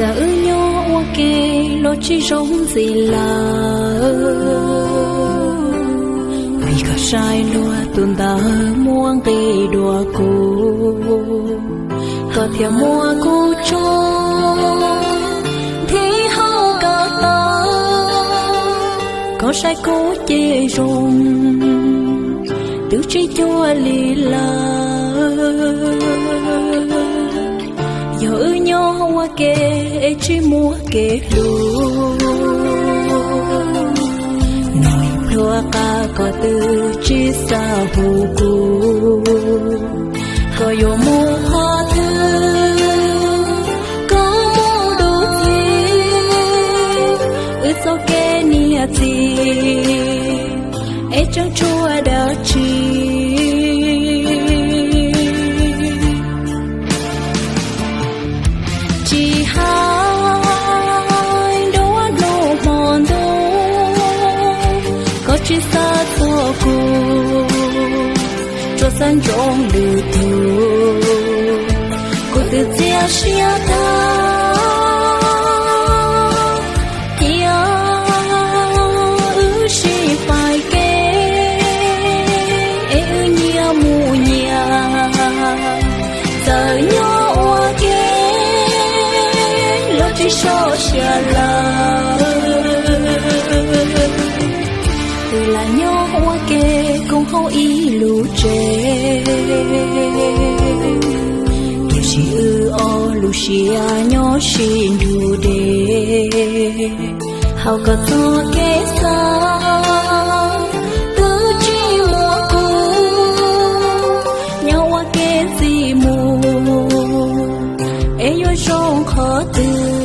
Cas wb nyob ua ke los tsis zoo ntxiv lawm, vim koj saib luag tus ntawd muaj nqis dua kuv, koj thiaj muab kuv tso nthi hauv koj tau. Koj saib kuv ces zoo, twb tsis cuag li lawm. Yog wb nyob ua ke es tsis muaj kev hlub, noj pluag qab koj twb tsis xav hu kuv. Koj yuav mus qhov twg, koj mus dua twg, wb txoj kev niam txiv es tseem tshuav dab tsi? Tsis hais nruab hnub hmo ntuj, koj tsis xav txog kuv, tsuas xav ntsoov lwm tus. Kuv twb txias siab tag, cia wb sib faib kev es wb nyias mus nyias. Txawm nyob ua ke los tsis so siab lawm, wb lam nyob ua ke koom hauv ib lub tsev, tiam sis wb ob lub siab nyob sib nrug deb. Hauv koj txoj kev xav twb tsis muaj kuv, nyob ua ke ntxiv mus es yuav zoo qhov twg?